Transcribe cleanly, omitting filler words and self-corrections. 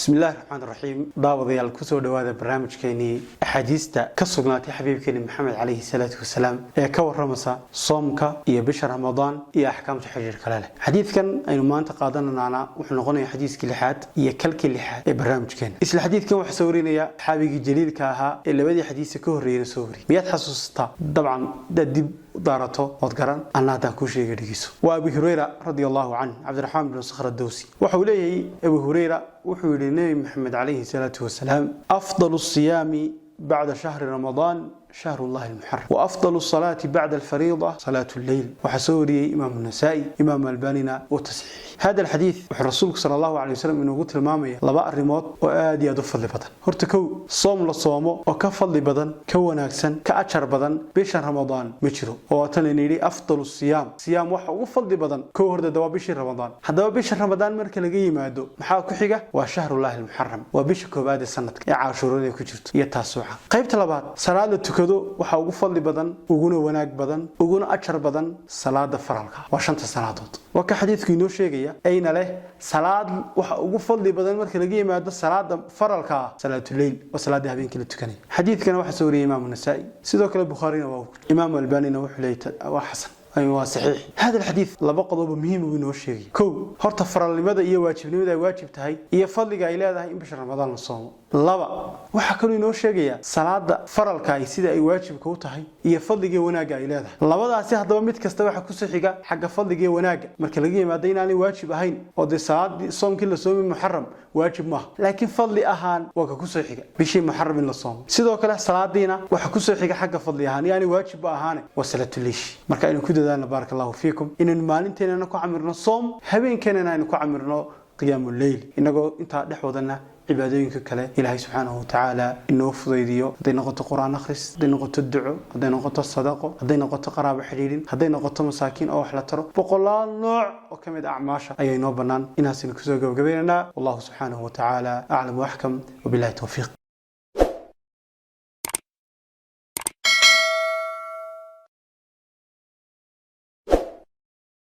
Bismi illahi raxmaan raxiim. Daawadayaal, kusoo dhowaada barnaamijkeenii axaadiista ka sugnaatay xabiibkeeni Maxamed calayhi salaatu wasalaam ee ka waramaysa soomka iyo bisha Ramadaan iyo axkaamta xiriir kale leh. Xadiidkan aynu maanta qaadananaana wuxuu noqonayaa xadiiskii lixaad iyo kalkii lixaad ee barnaamijkeena. Isla xadiidkan waxaa soo warinaya saxaabigii jaliilka ahaa ee labadii xadiisa ka horreeyana soo wariyay. Miyaad xasuusataa? Dabcan hadaad dib daarato ood garan, anna haddaan kuu sheega, dhegeyso. Waa Abu Hureyra radia Allahu canh, Cabdiraxmaan bin Sakhr Adowsi. Waxa uu leeyahay Abu Hureyra, wuxuu yidhi Nebi Maxamed calayhi salaatu wasalaam: "Afdalu siyaami bacda shahri Ramadaan shahru llahi almuxaram, wa afdalu salaati bacda alfariida salaatu lleyl." Waxaa soo wariyey Imaamu Nasaa'i, Imaamu Albanina uu tasxiixiyey hada alxadiid. Wuxuu Rasuulku sala Allahu calay wasalam inoogu tilmaamaya laba arrimood oo aad iyo aad u fadli badan. Horta kow, soom la soomo oo ka fadli badan, ka wanaagsan, ka ajar badan bisha Ramadaan ma jiro, oo waatan layna yidhi afdalu siyaam. Siyaam waxa ugu fadli badan kow horta waa bishii Ramadaan. Haddaba bisha Ramadaan marka laga yimaado, maxaa ku xiga? Waa shahrullahi almuxaram, waa bisha koowaad ee sanadka ee Caashuurada ay ku jirto iyo Taasuuca. Qaybta labaad, salaad la tukado waxaa ugu fadli badan, uguna wanaag badan, uguna ajar badan salaada faralka, waa shanta salaadood. Waa ka xadiidku inoo sheegaya ayna leh salaad waxa ugu fadli badan marka laga yimaado salaada faralka ah salaatuleyl, waa salaada habeenkii la tukanaya. Xadiidkana waxaa soo wariyay Imaamu Nasaa'i, sidoo kale Bukhaarina waa, Imaamu Albanina wuxuu leeyahay waa xasan, waa saxiix. Hada alxadiid laba qodob muhiim uu inoo sheegay. Kow, horta faralnimada iyo waajibnimada ay waajib tahay iyo fadliga ay leedahay in bisha Ramadaan la soomo. Laba, waxaa kaloo inoo sheegaya salaada faralka ay sida ay waajibka u tahay iyo fadliga wanaagga ay leedahay. Labadaasi haddaba mid kasta waxa kusoo xiga xagga fadliga iyo wanaagga, marka laga yimaado inaanay waajib ahayn, oo dee salaadii soomkii la soomay Muxaram waajib maaha, laakiin fadli ahaan waa ka kusoo xiga bishii Muxaram in la soomo. Sidoo kale salaadiina waxa kusoo xiga xagga fadli ahaan, yaani waajib ba ahaane, waa salaatuleish. Marka aynu ku dadaalno, baaraka Allahu fiikum, inaynu maalinteenana ku camirno soom, habeenkeenana aynu ku camirno qiyaamu leyl, inagoo intaa dhex wadana cibaadooyinka kale Ilaahay subxaanahu watacaala inoo fudaydiyo, hadday noqoto Qur-aan akhris, hadday noqoto duco, hadday noqoto sadaqo, hadday noqoto qaraabo xidhiidhin, hadday noqoto masaakiin oo wax la taro. Boqolaal nooc oo ka mid a acmaasha ayaa inoo bannaan. Inaasaynu kusoo gabagabaynaynaa. Wallahu subxaanahu watacaala aclam waaxkam, wabillahi towfiiq.